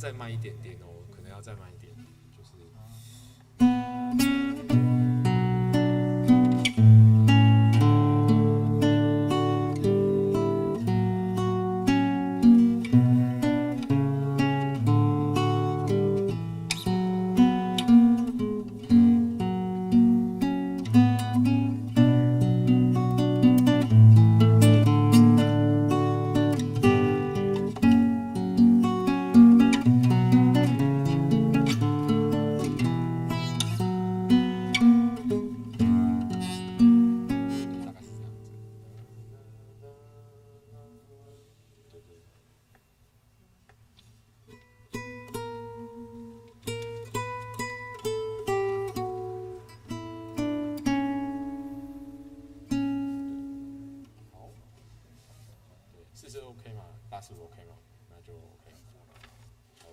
再慢一點點哦，可能要再慢一點，就是。大概是這樣子。對對。好，對，4四 OK 嗎？8四5 OK 嗎？那就 OK。好。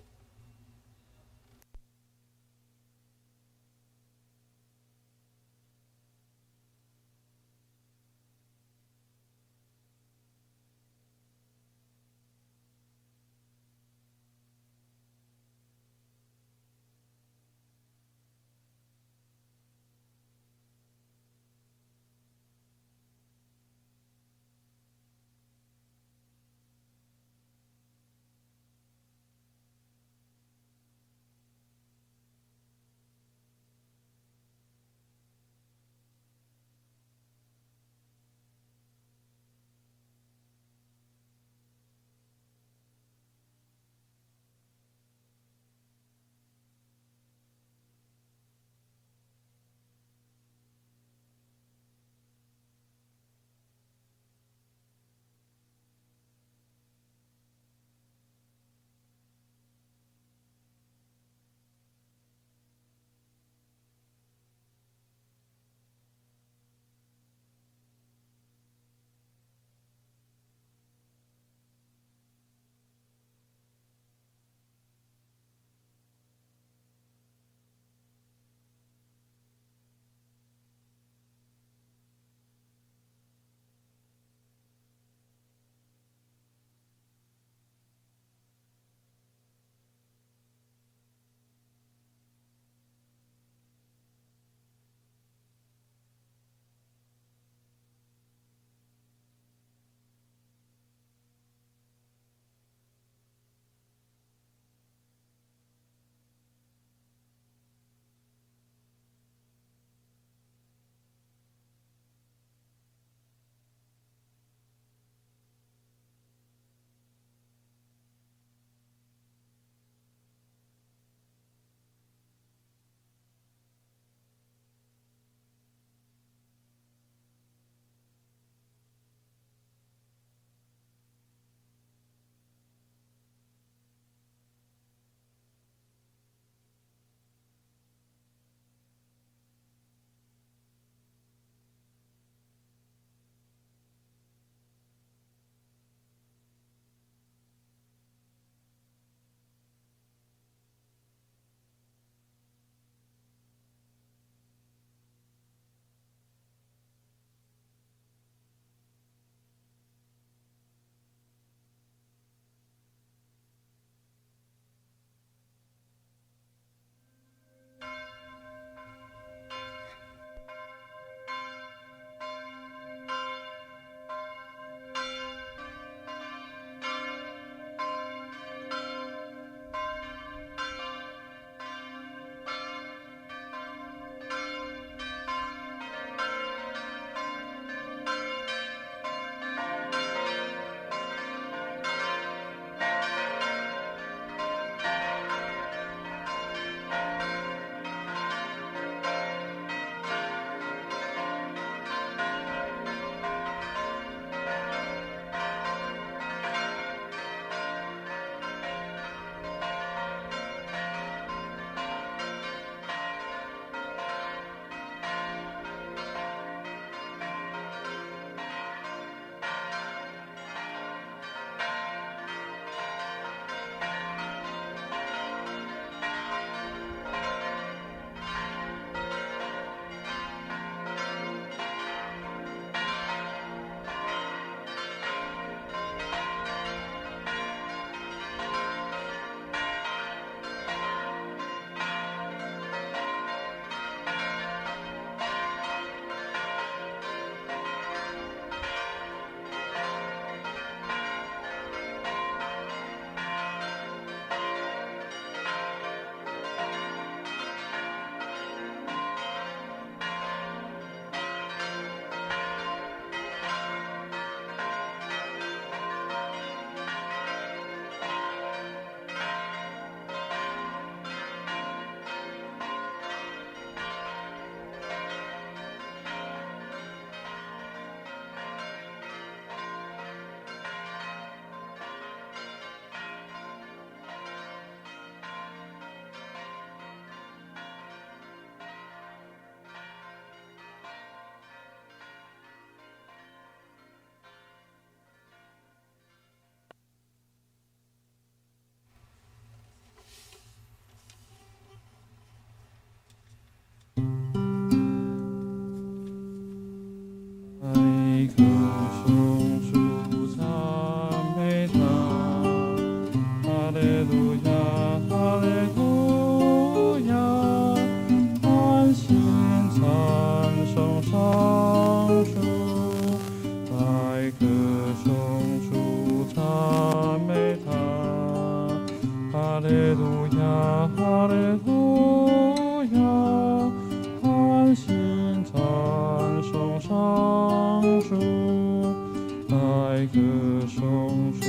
颂主，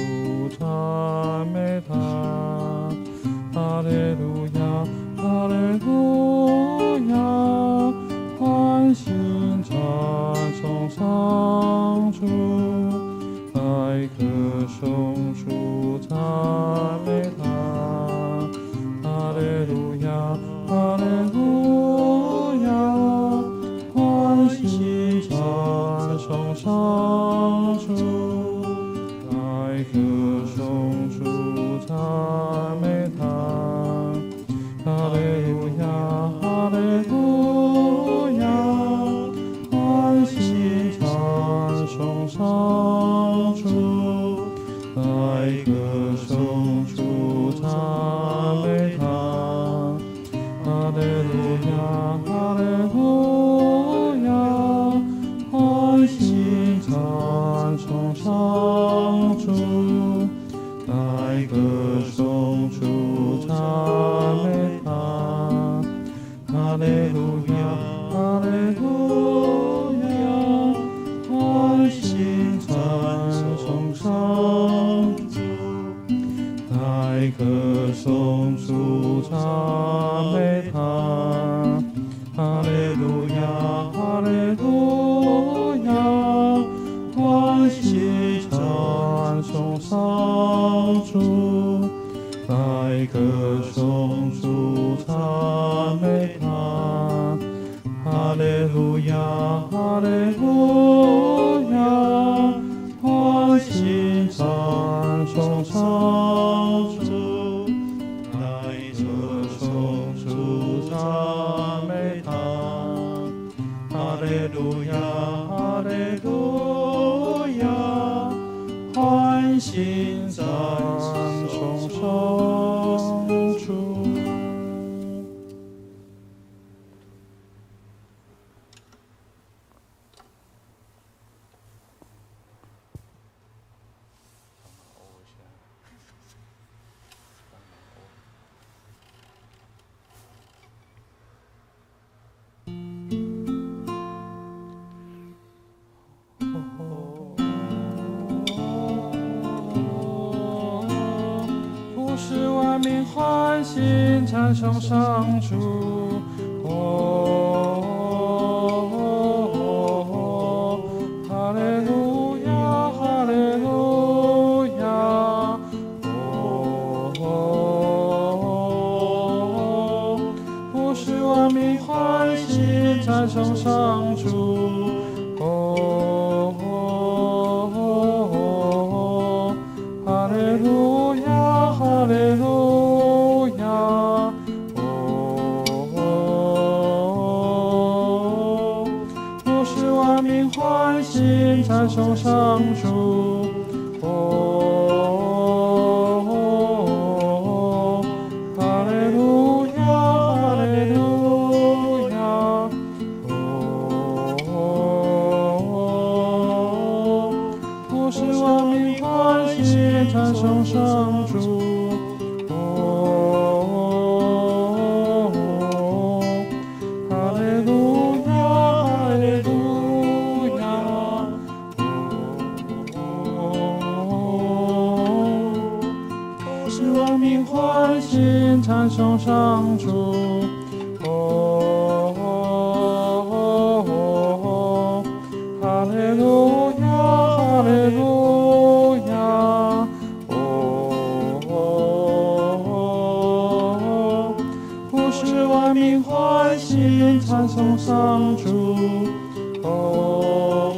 赞美他。哈利路亚，哈利路亚，欢欣赞颂上主，来歌颂主，赞美他。哈利路亚，哈利路亚，欢欣赞颂上主，来歌颂主，赞美他。哈利路亚，哈利路亚，欢欣赞颂上主，来歌颂主，赞美他。哈利路亚，哈利路亚，欢欣赞颂上主，来歌颂主，赞美他。哈利路亚，哈利路亚，欢欣赞颂上主，来歌颂主，赞美他。哈利路亚，哈利路亚，欢欣赞颂上主，来歌颂主，赞美他。哈利路亚，哈利路亚，欢欣赞颂上主，来歌颂主，赞美他。哈利路亚，哈利路亚，欢欣赞颂上主。帮忙欧一下，帮忙欧。普世万民欢欣赞颂上主。哦，哈利路亚，哈利路亚。哦，普世万民欢欣赞颂上主。哦，哈利路亚，哈利路亚。哦，普世万民欢欣赞颂上主。哦，哈利路亚，哈利路亚。哦，普世万民欢欣赞颂上主。哦，哈利路亚，哈利路亚。哦，普世万民欢欣赞颂上主。哦，哈利路亚，哈利路亚。哦，普世万民欢欣赞颂上主。哦，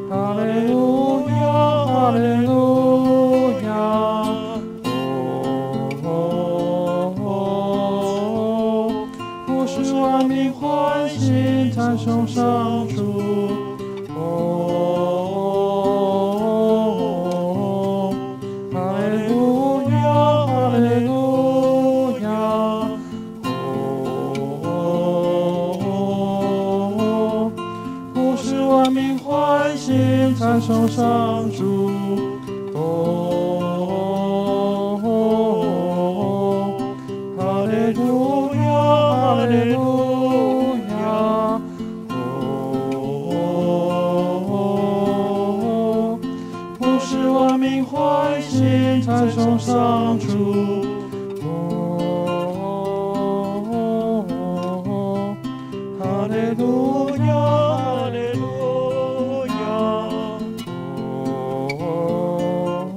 哈利路亚，哈利路亚。哦，普世万民欢欣赞颂上主。哦，哈利路亚，哈利路亚。哦，普世万民欢欣赞颂上主。哦，哈利路亚，哈利路亚。哦，赞颂上主。哦，哈利路亚，哈利路亚。哦，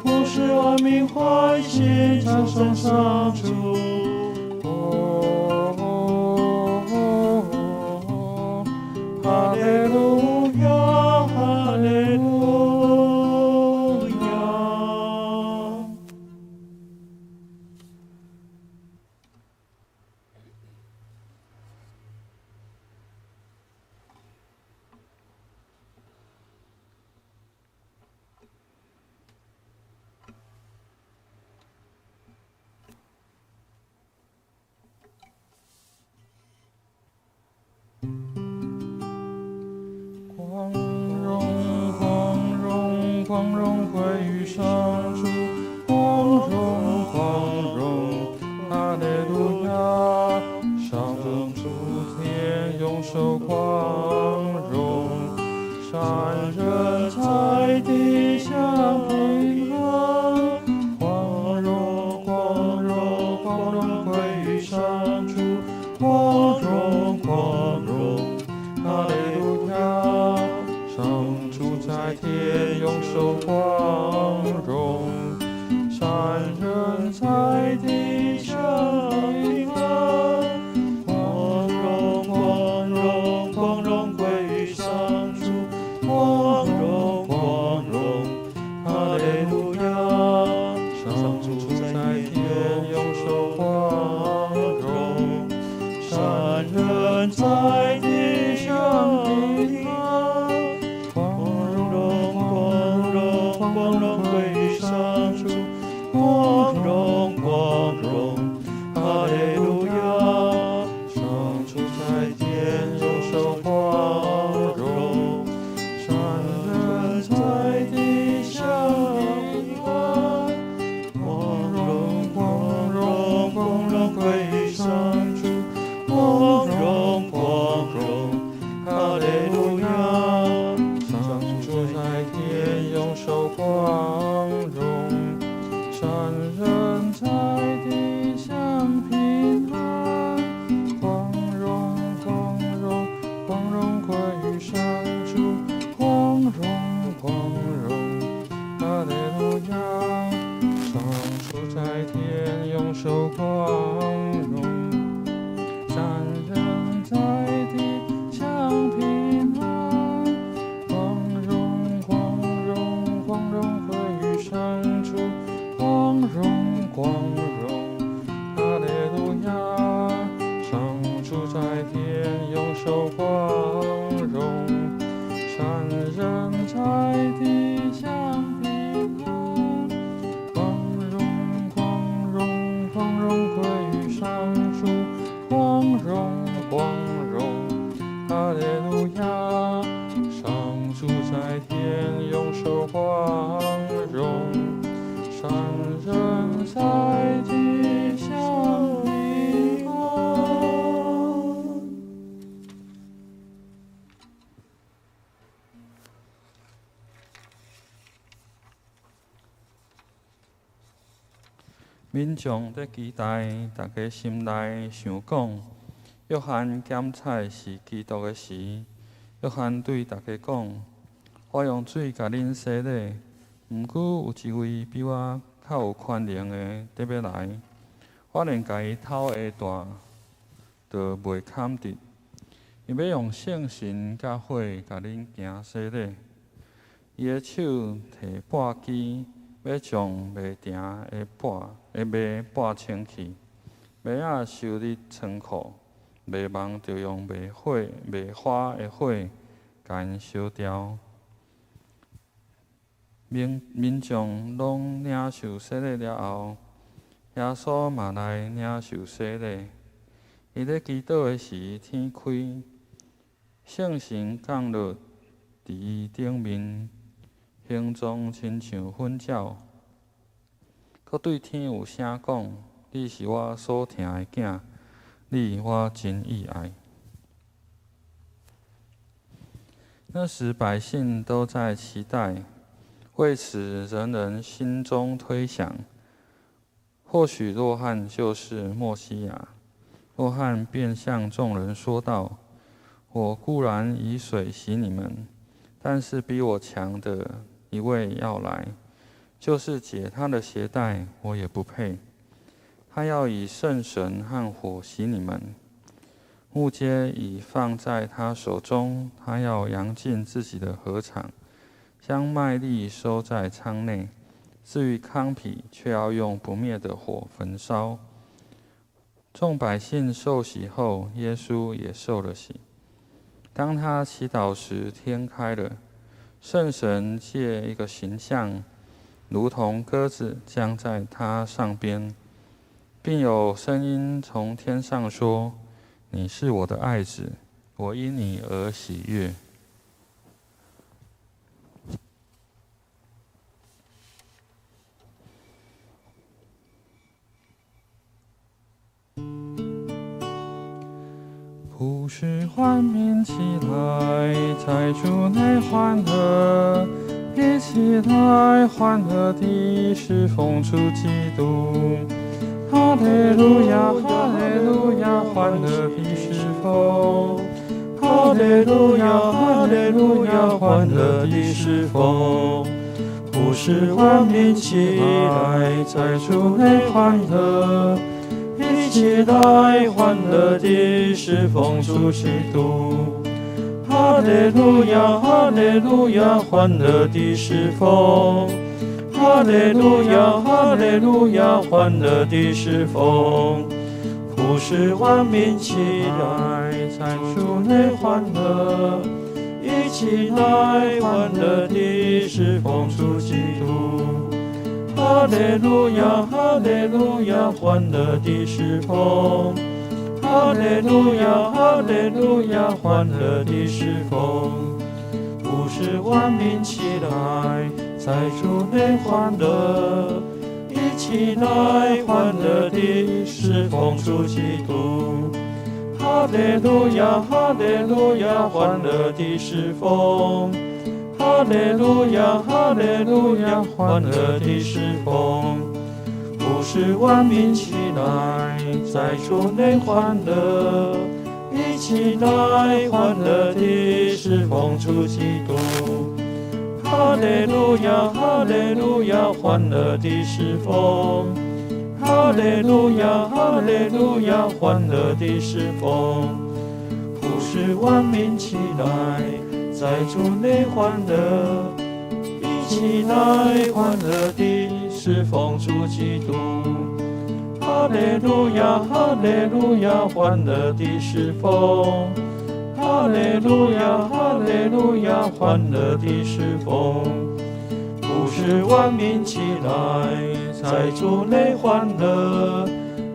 普世万民欢欣赞颂上主。哦，哈利路亚，哈利路亚。光荣，光荣，光荣归于上主，光荣，光荣，哈利路亚！上主天永受光荣，善人在地享平安。光荣，光荣，光荣归于上主，光荣，光荣，哈利路亚！上主在天永受光荣，善人在地享平安。光荣，光荣，光荣归于上主，光荣，光荣，哈利路亚！上主在天永受光荣，善人在地享平安。光荣，光荣，光荣归于上主，光荣，光荣，哈利路亚！上主在天永受光荣，善人在地享平安。光荣，光荣，光荣归于上主，光荣，光荣，哈利路亚！上主在天永受光荣，善人在地享平安。光荣，光荣，光荣归于上主，光荣，光荣，哈利路亚！上主在天永受光荣，善人在地享平安。光荣，光荣，光荣归于上主，光荣，光荣，哈利路亚！上主在天永受光荣，善人在地享平安。光荣，光荣，光荣归于上主，光荣，光荣，哈利路亚！上主在天永受光荣，善人在地享平安。民众伫期待，大家心内想讲，约翰检采是基督的时，约翰对大家讲：我用水共恁洗礼，毋过有一位比我較有權能的佇欲來，我連共伊頭鞋帶都袂堪得。伊欲用聖神佮火共恁行洗禮。伊的手提簸箕，欲將麥埕的簸的麥簸清去，麥仔收入倉庫，麥芒就用袂火袂花的火共𪜶燒掉。民眾攏領受洗禮了後，耶穌嘛來領受洗禮。伊咧祈禱的時，天開，聖神降落佇伊頂面，形狀親像糞鳥。閣對天有聲講：你是我所疼的囝，你我真意愛。那時百姓都在期待，為此，人人心中推想，或許若翰就是默西亞。若翰便向眾人說道：我固然以水洗你們，但是比我強的一位要來，就是解他的鞋帶，我也不配。他要以聖神和火洗你們。木秸已放在他手中，他要揚淨自己的禾場，將麥粒收在倉內；至於糠秕，卻要用不滅的火焚燒。眾百姓受洗後，耶穌也受了洗。當他祈禱時，天開了，聖神借一個形象，如同鴿子降在他上邊，並有聲音從天上說：你是我的愛子，我因你而喜悅。普世萬民起來，在主內歡樂，一起來歡樂地事奉主基督。哈利路亞，哈利路亞，歡樂地事奉。哈利路亞，哈利路亞，歡樂地事奉。普世萬民起來，在主內歡樂，一起來歡樂地事奉主基督。哈利路亞，哈利路亞，歡樂地事奉。哈利路亞，哈利路亞，歡樂地事奉。普世萬民起來，在主內歡樂，一起來歡樂地事奉主基督。哈利路亞，哈利路亞，歡樂地事奉。哈利路亞，哈利路亞，歡樂地事奉。普世萬民起來，在主內歡樂，一起來歡樂地事奉主基督。哈利路亞，哈利路亞，歡樂地事奉。哈利路亞，哈利路亞，歡樂地事奉。普世萬民起來，在主內歡樂，一起來歡樂地事奉主基督。哈利路亞，哈利路亞，歡樂地事奉。哈利路亞，哈利路亞，歡樂地事奉。普世萬民起來，在主內歡樂，一起來歡樂地事奉主基督。哈利路亞，哈利路亞，歡樂地事奉。哈利路亞，哈利路亞，歡樂地事奉。普世萬民起來，在主內歡樂，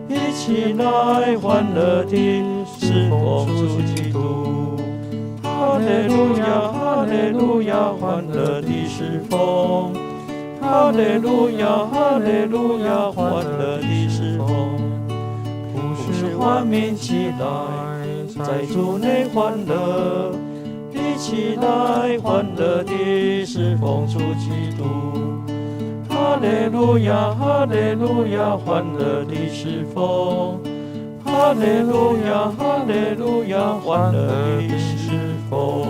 一起來歡樂地事奉主基督。哈利路亞，哈利路亞，歡樂地事奉。哈利路亞，哈利路亞，歡樂地事奉。普世萬民起來，在主內歡樂，一起來歡樂地事奉主基督。哈利路亞，哈利路亞，歡樂地事奉。哈利路亞，哈利路亞，歡樂地事奉。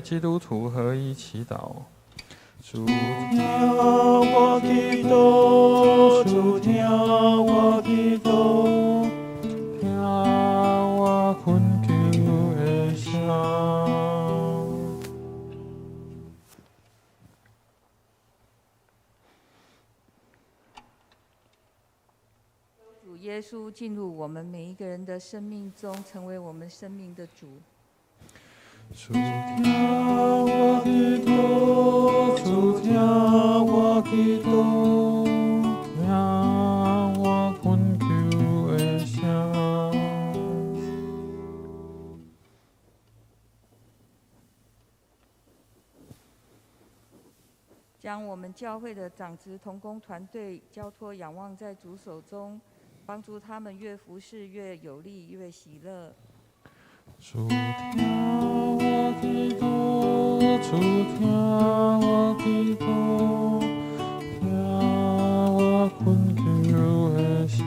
為基督徒合一祈禱。主聽我祈禱，主聽我祈禱，聽我懇求的聲。主耶穌進入我們每一個人的生命中，成為我們生命的主。主聽我祈禱，主聽我祈禱，聽我懇求的聲。將我們教會的長執同工團隊交託仰望在主手中，幫助他們越服侍越有力，越喜樂。主聽我祈禱，主聽我祈禱，聽我懇求的聲。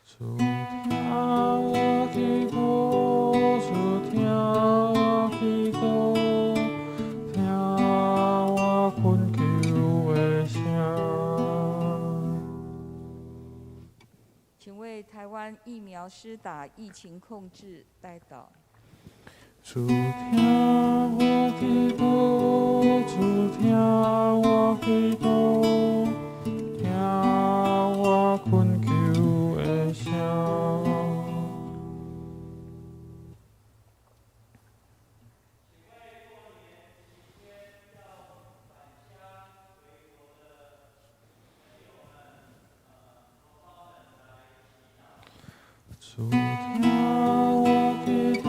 主聽我祈禱，主聽我祈禱，聽我懇求的聲。請為台灣疫苗施打疫情控制代禱。主聽我祈禱，主聽我祈禱，聽我懇求的聲。主聽我祈禱，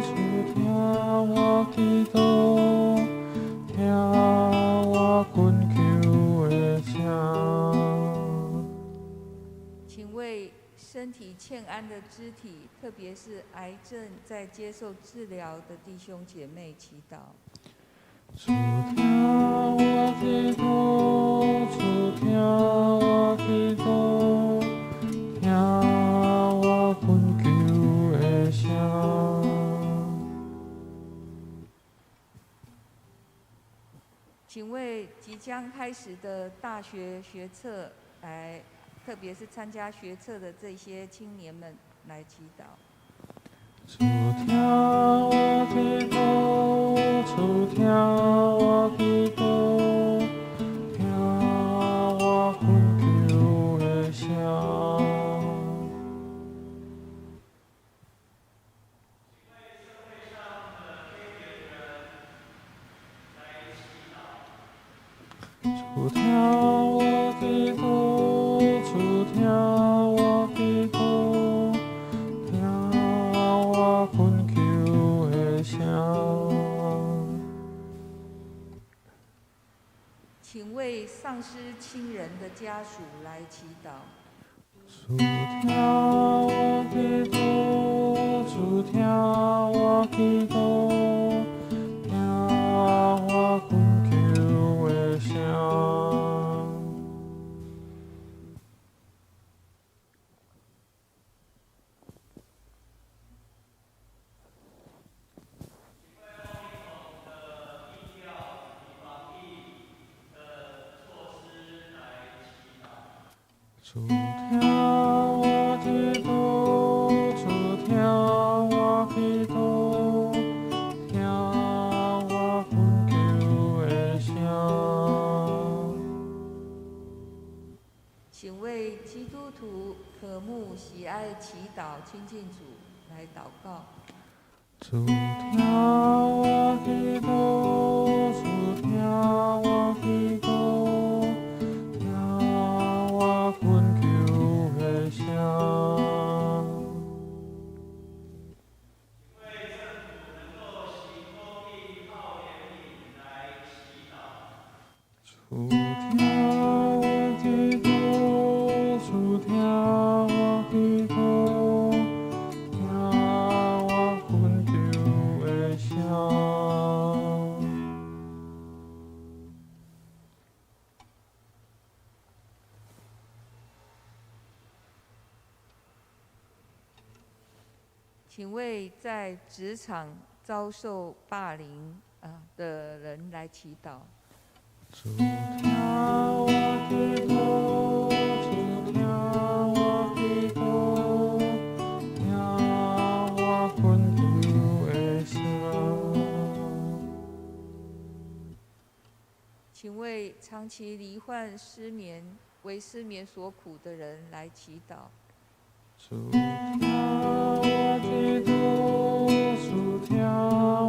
主聽我祈禱，聽我懇求的聲。請為身體欠安的肢體，特別是癌症在接受治療的弟兄姐妹祈禱。主聽我祈禱，主聽我祈禱，聽我懇求的聲。請為即將開始的大學學測來，特別是參加學測的這些青年們來祈禱。主聽我祈禱，主聽我祈禱，聽我懇求的聲。主聽我祈禱，主聽我祈禱，聽我懇求的聲。請為喪失親人的家屬來祈禱。主聽我祈禱，主聽我祈禱，聽我懇求的聲。主聽我祈禱，主聽我祈禱，聽我懇求的聲。請為基督徒渴慕、喜愛祈禱、親近主來禱告。主聽我祈禱，主聽我祈禱，聽我懇求的聲。主聽我祈禱，主聽我祈禱，聽我懇求的聲。请为在职场遭受霸凌的人来祈祷。主听我祈祷，主听我祈祷，听我恳求的声。请为长期罹患失眠、为失眠所苦的人来祈祷。主听我祈祷，主听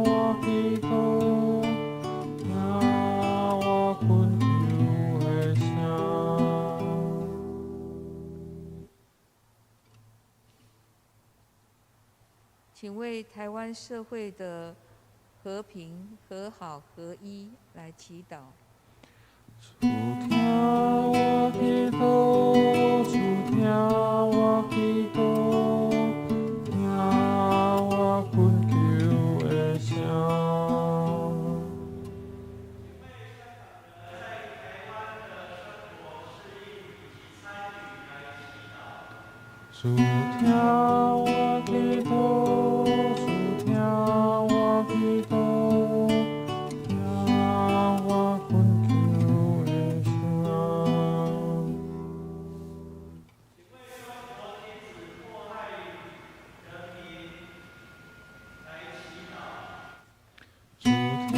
我祈祷，听我恳求的声。请为台湾社会的和平、和好、合一来祈祷。主听我祈祷，主听我祈祷，听我恳求的声。主听我祈祷，主听我祈祷，听我恳求的声。主听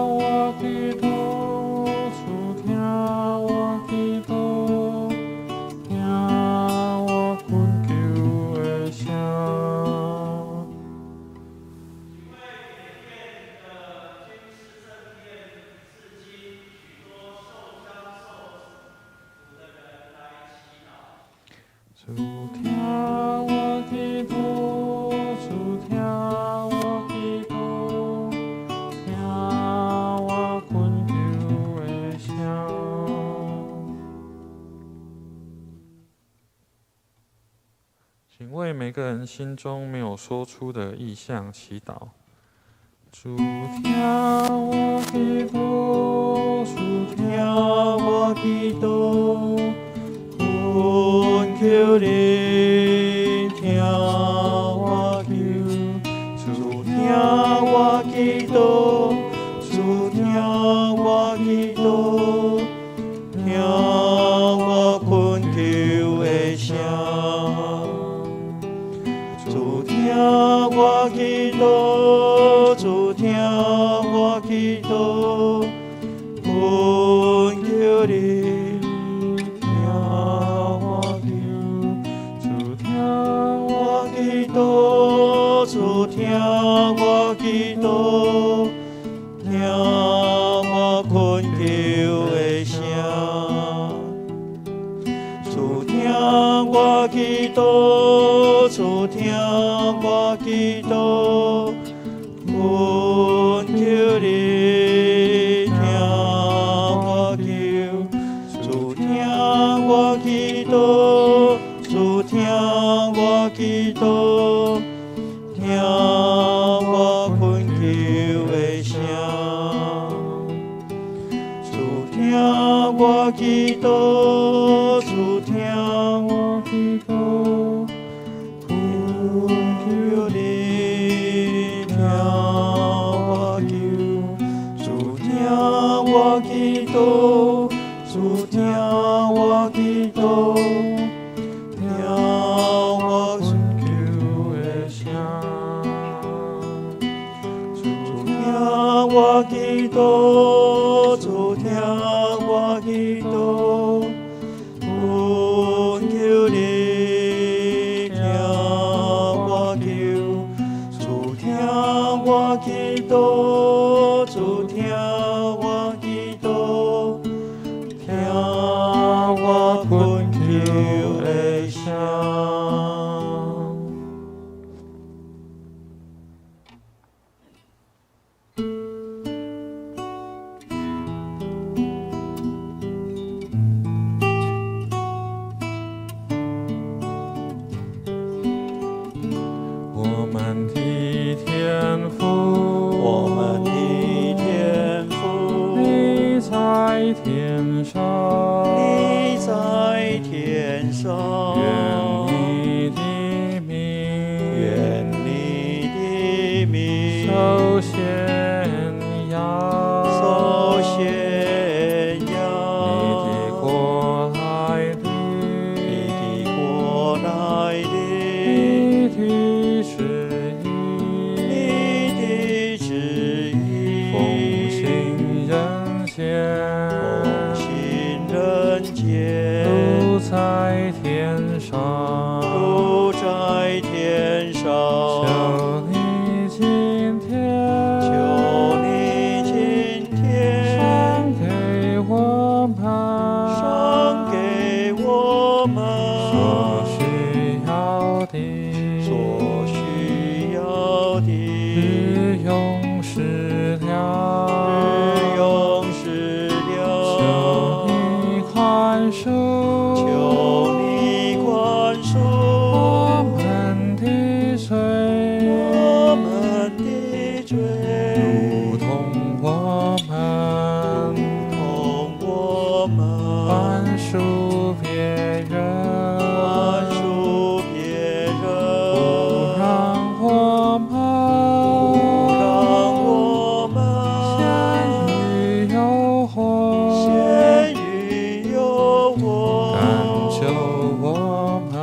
我祈祷，主听我祈祷，听我恳求的声。主听我祈祷，主听我祈祷，听我恳求的声。请为每个人心中没有说出的意向祈祷。主听我祈祷，主听我祈祷，恳求你听我求，主听我祈祷，主听我祈祷，听我恳求的声。主听我祈祷，主听我祈祷，恳求你听我求，主听我祈祷，主听我祈祷，听我恳求的声。主听我祈祷，主听我祈祷，恳求你听我求，主听我祈祷，主听我祈祷，听我恳求的声。主听我祈祷，主听我祈祷，恳求你听我求，主听我祈祷，主听我祈祷，听我恳求的声。主听我祈祷，主听我祈祷，恳求你听我求，主听我祈祷，主听我祈祷，听我恳求的声。我们的天父，我们的天父，你在天上，你在天上，愿你的名，愿你要的，所需要的，日用食日粮，用食求粮，你宽恕，求你宽恕我们的罪，我们的罪，如同我们如同我们宽恕别人，宽恕别人，不让我们不让我们陷于诱惑，陷于诱惑，但救我们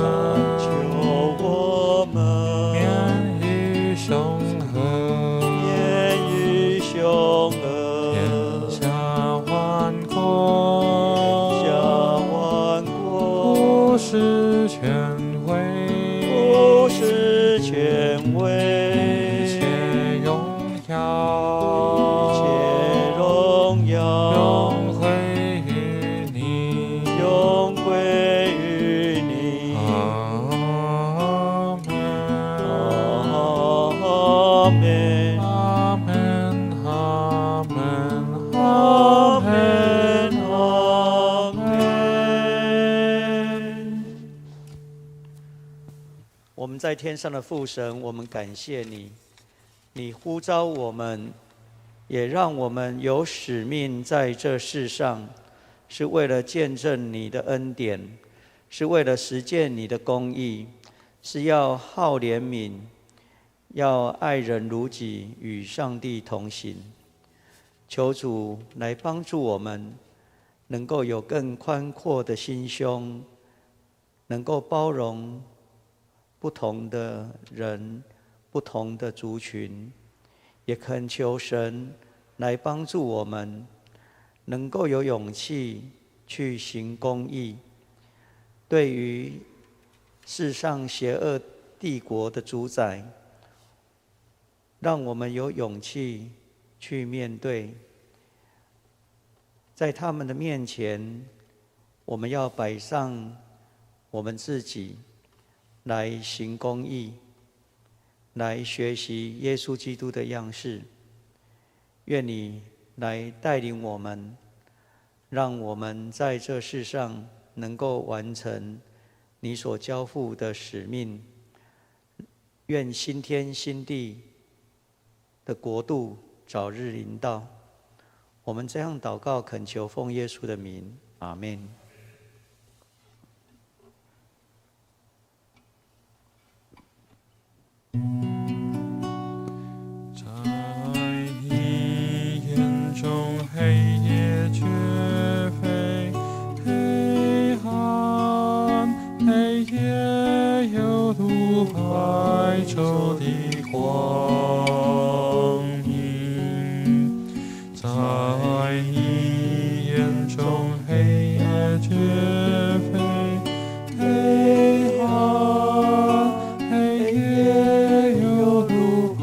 但救我们免于凶恶，免于凶恶，天下万国，下万国，不是权威，不是权一威，切荣一耀，切荣耀永归于你。永归于你。阿门。阿门。阿门，阿门，阿阿门，门。阿门。我们在天上的父神，我们感谢你，你呼召我们，也让我们有使命在这世上，是为了见证你的恩典，是为了实践你的公义，是要好怜悯，要爱人如己，与上帝同行。求主来帮助我们，能够有更宽阔的心胸，能够包容不同的人、不同的族群，也恳求神来帮助我们，能够有勇气去行公义。对于世上邪恶帝国的主宰，让我们有勇气去面对，在他们的面前，我们要摆上我们自己，来行公义，来学习耶稣基督的样式。愿你来带领我们，让我们在这世上能够完成你所交付的使命。愿新天新地的国度早日临到。我们这样祷告，恳求奉耶稣的名，阿门。在你眼中，黑夜绝非黑暗，黑夜犹如白昼的光明。在你眼中，黑夜绝非黑暗，黑夜犹如白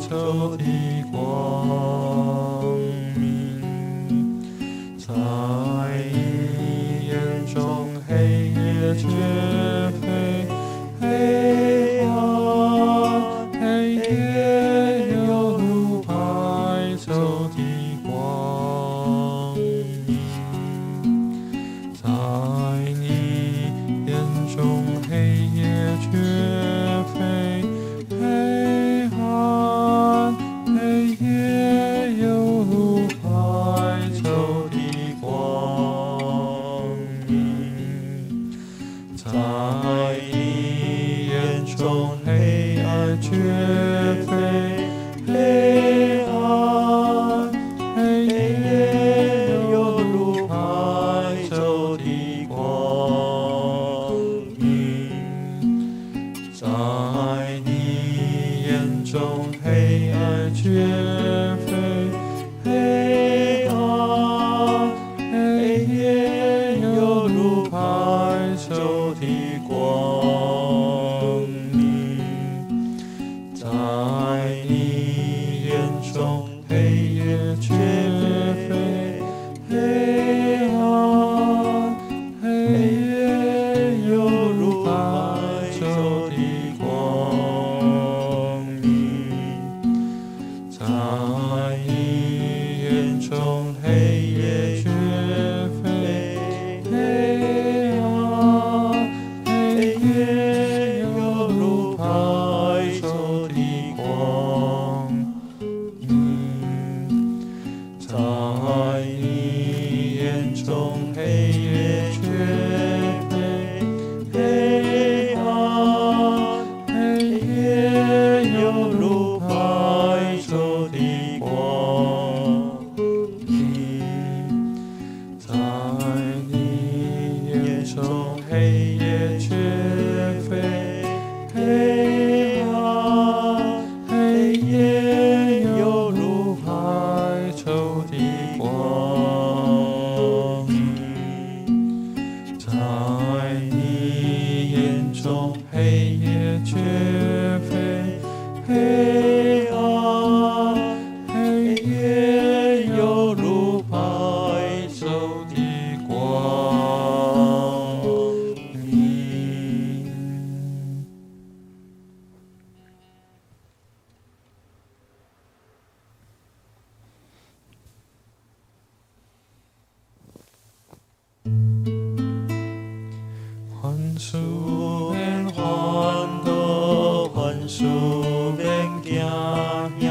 昼的光明。在你眼中，黑夜绝非黑暗，黑夜犹如白昼的光明。在你眼中，黑夜绝非黑暗，黑夜犹如白昼的光明。在你眼中，黑暗绝非黑暗，黑夜犹如白昼的光明。在你眼中，黑暗绝非黑暗，黑夜犹如白昼的光明。在你眼中，黑夜绝非黑暗，黑夜犹如白中，黑夜絕非黑暗，黑夜猶如白晝的光明。凡事免煩惱，凡事免驚嚇，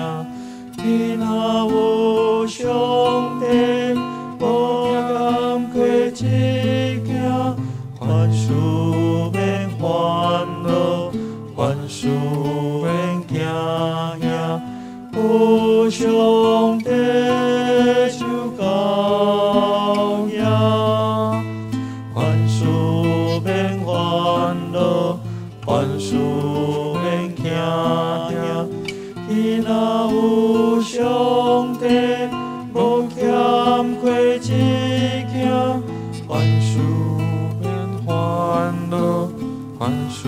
伊若有上帝，無欠缺一件。凡事免煩惱，凡事免驚嚇，有上帝就夠贏。凡事免煩惱，凡事免驚嚇，伊若有上帝，無欠缺一件。凡事免煩惱，凡事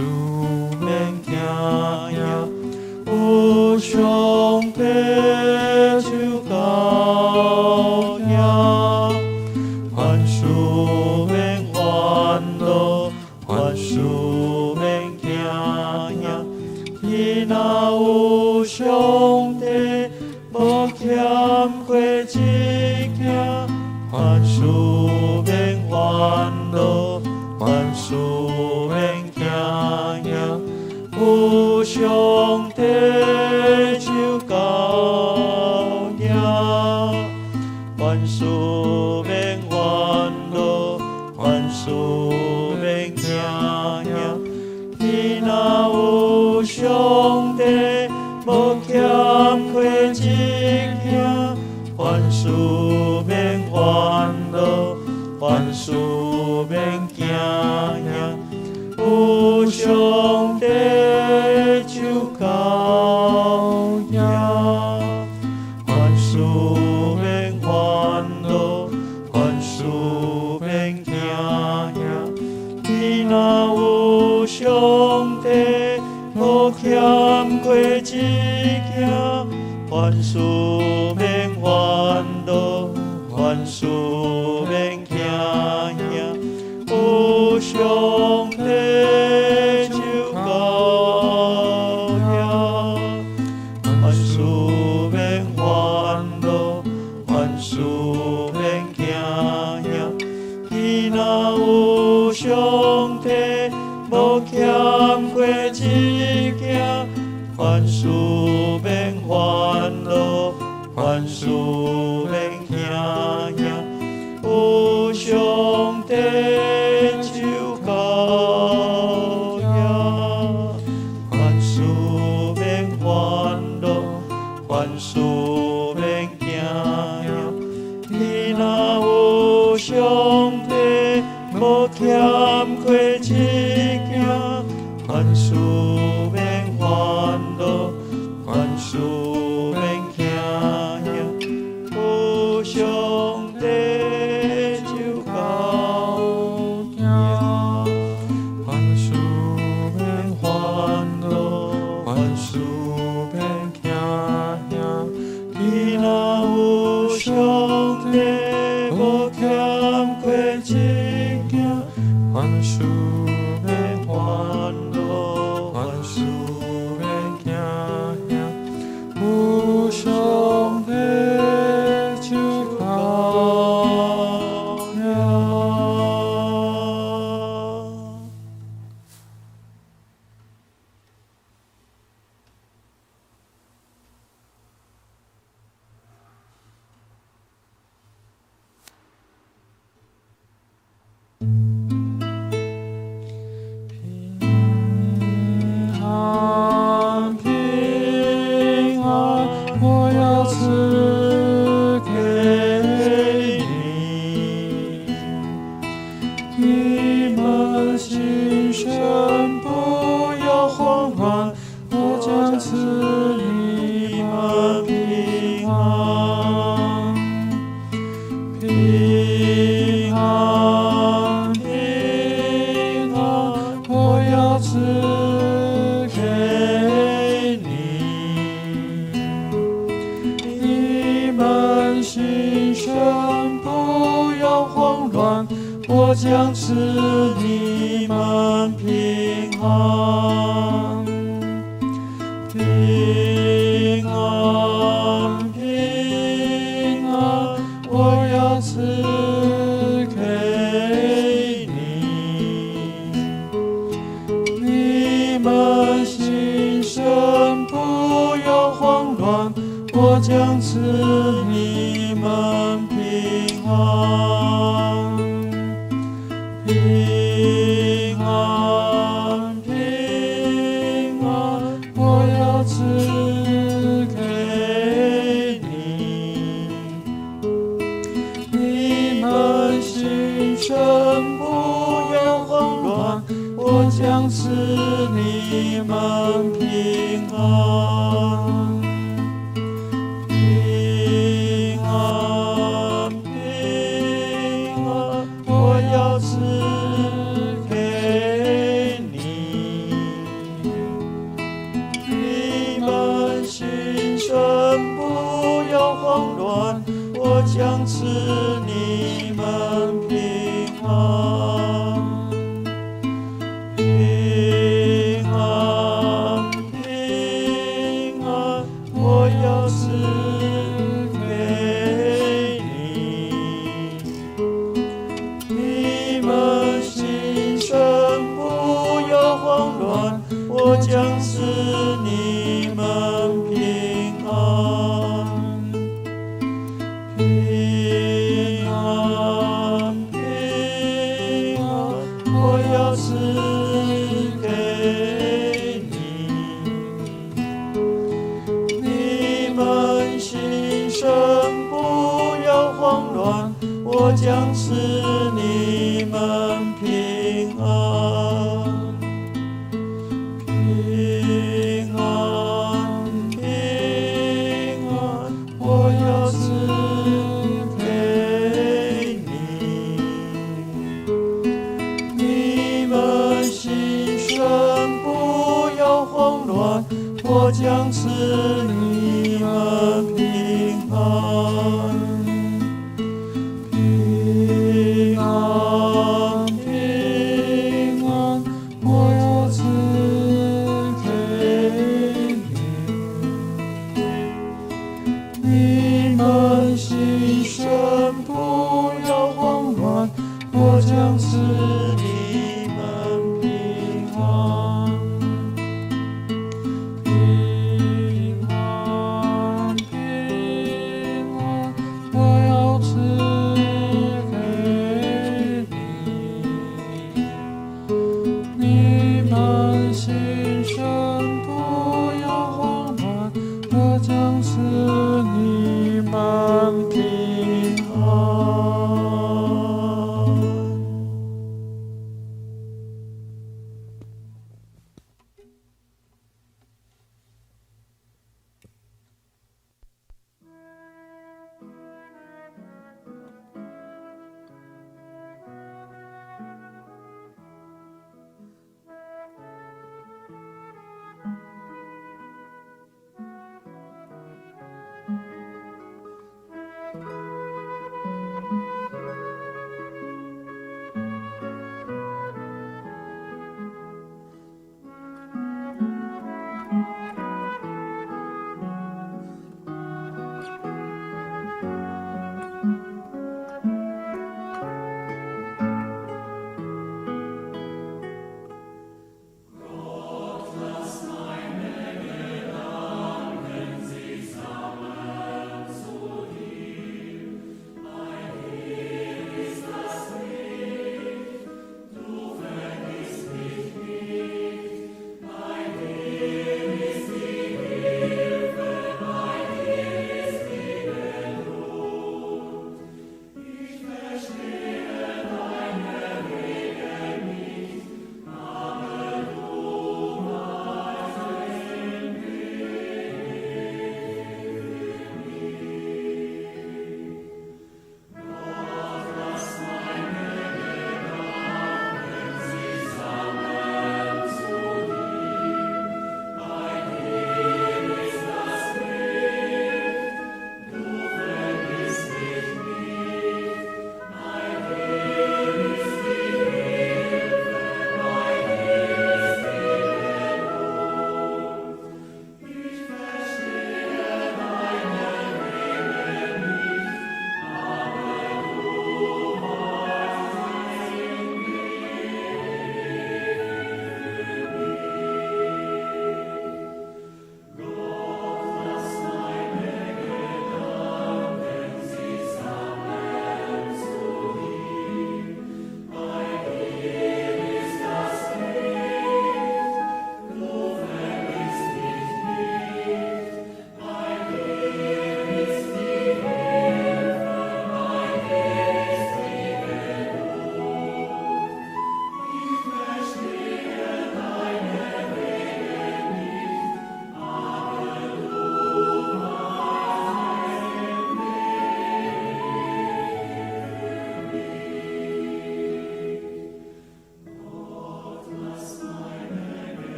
免驚嚇，有上帝就夠贏。凡事免煩惱，凡事免驚嚇，伊若有上帝，無欠缺一件。凡事免煩惱，凡事免驚嚇，有上帝就夠贏。凡事免煩惱，凡事免驚嚇，伊若有上帝，無欠缺一件。凡事免煩惱，凡事免驚嚇，有上帝就夠贏。凡事免煩惱，凡事免驚嚇，伊若有上帝，無欠缺一件。凡事免煩惱，凡事免驚嚇，有上帝就夠贏。凡事免煩惱，凡事免驚嚇，伊若有上帝，無欠缺一件。凡事免煩惱，凡事免驚嚇，有上帝就夠贏。凡事免煩惱，凡事免驚嚇，伊若有上帝，無欠缺一件。凡事免煩惱，凡事免驚嚇，有上帝就夠贏。凡事免煩惱，凡事免驚嚇，伊若有上帝，無欠缺一件。凡事免煩惱，凡事免驚嚇，有賜給你。你們心神不要慌亂，我將賜你們平安。平安，平安，我要賜給你。你們心神不要慌亂，我將賜你們平安。平安，平安，我要賜給你。你們心神不要慌亂，我將賜你們平安。平安，平安，我要賜給你。你們心神不要慌亂，我將賜你們平安。平安，平安，我要賜給你。你們心神不要慌亂，我將賜你們平安。平安，平安，我要賜給你。你們心神不要慌亂，我將賜你們平安。平安，平安，我要賜給你。你們心神不要慌亂，我將賜你們平安。